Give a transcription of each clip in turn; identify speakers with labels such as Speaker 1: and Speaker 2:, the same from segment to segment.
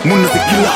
Speaker 1: Munazikila.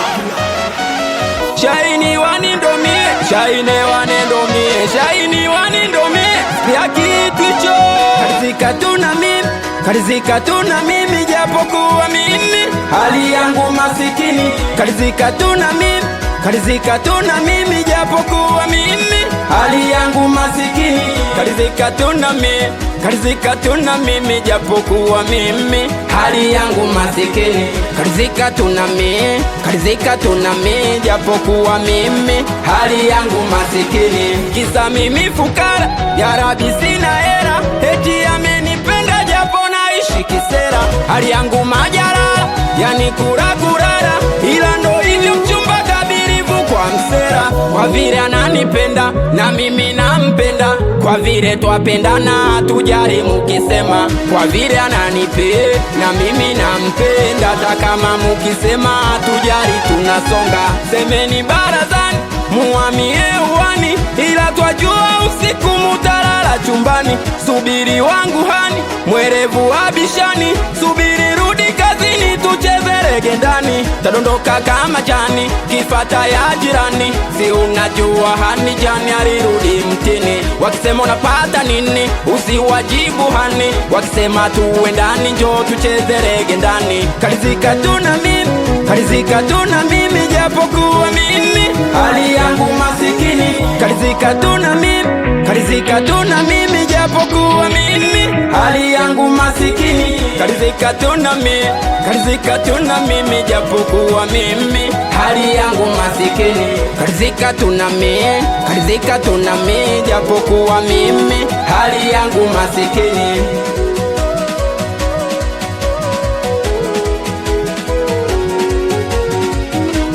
Speaker 2: Shaini wanindomie, shaine wanendomie, shaini wanindomie, ya kitu hicho. Karizika tu na mimi, karizika tu na mimi, japokuwa mimi hali yangu masikini. Karizika tu na mimi, karizika tu na mimi, japokuwa mimi hali yangu masikini. Karizika tu na mimi, karizika tu na mimi, japokuwa mimi hali yangu masikini. Karizika tu na mimi, karizika tu na mimi, japokuwa mimi hali yangu masikini. Kisa mimi fukara, ya Rabi sina hera, eti amenipenda japo naishi kisera, hali yangu majarara, yani kura kurara, ila ndo hivyo mchumba kabirivu kwa msera, kwa vile ananipenda na mimi nampenda, kwa vile twapendana hatujali mukisema, kwa vile ananipe na mimi nampenda, hata kama mukisema hatujali tunasonga. Semeni barazani muamie uwani, ila twajua usiku mutalala chumbani. Subiri wangu hani, mwerevu abishani, subiri rudi kazini, tucheze rege ndani, tadondoka kama jani, kifata ya jirani. Si unajua hani jani alirudi mtini, wakisema unapata nini, usiwajibu hani, wakisema tuendani, njoo tucheze rege ndani. Kalizika tu na mimi, kalizika tu na mimi, japokuwa mimi hali yangu masikini. Kalizika tu na mimi, kalizika tu na mimi, japokuwa mimi hali yangu masikini. Kalizika tu na mimi, kalizika tu na mimi, japokuwa mimi hali yangu masikini. Kalizika tu na mimi, kalizika tu na mimi, japokuwa mimi hali yangu masikini.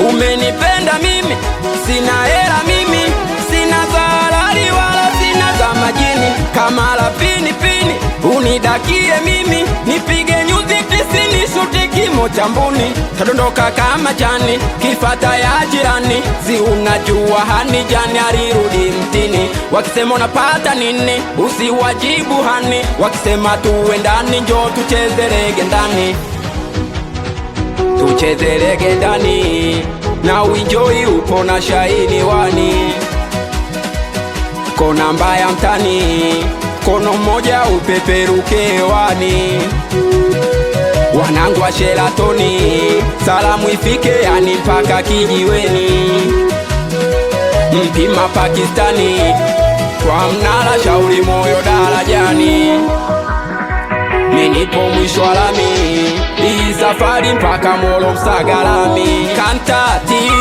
Speaker 2: Umenipenda mimi, sina hela mimi, sina za halali wala sina za majini. Kama la pini pini, unidakie mimi, nipige nyuzi 90, shuti kimo cha mbuni, tadondoka kama jani, kifata ya jirani. Si unajua hani jani alirudi mtini, wakisema unapata nini, usiwajibu hani, wakisema tuendani, njoo tucheze rege ndani, tucheze rege ndani na uenjoy, upo na shaini wani kona mbaya mtani, kono mmoja upeperuke hewani, wanangu wa Sheratoni, salamu ifike yani mpaka kijiweni, mpima Pakistani kwa mnara shauri moyo darajani, ninipo mwisho wa lami, hii safari mpaka Molo Msagalami, kantati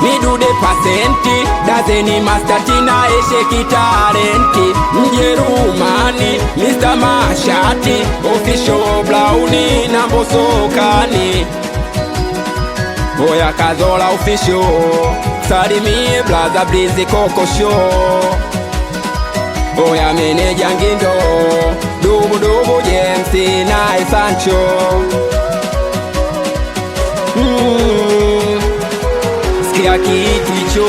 Speaker 2: midude pasenti dazeni mastatina esheki talenti Mjerumani Mr. Mashati official Blauni na Mbosokani Boya Kazola official salimie blaza Blizi Kokosho Oya meneja Ngindo dubu dubu James na Sancho sikia kitu hicho.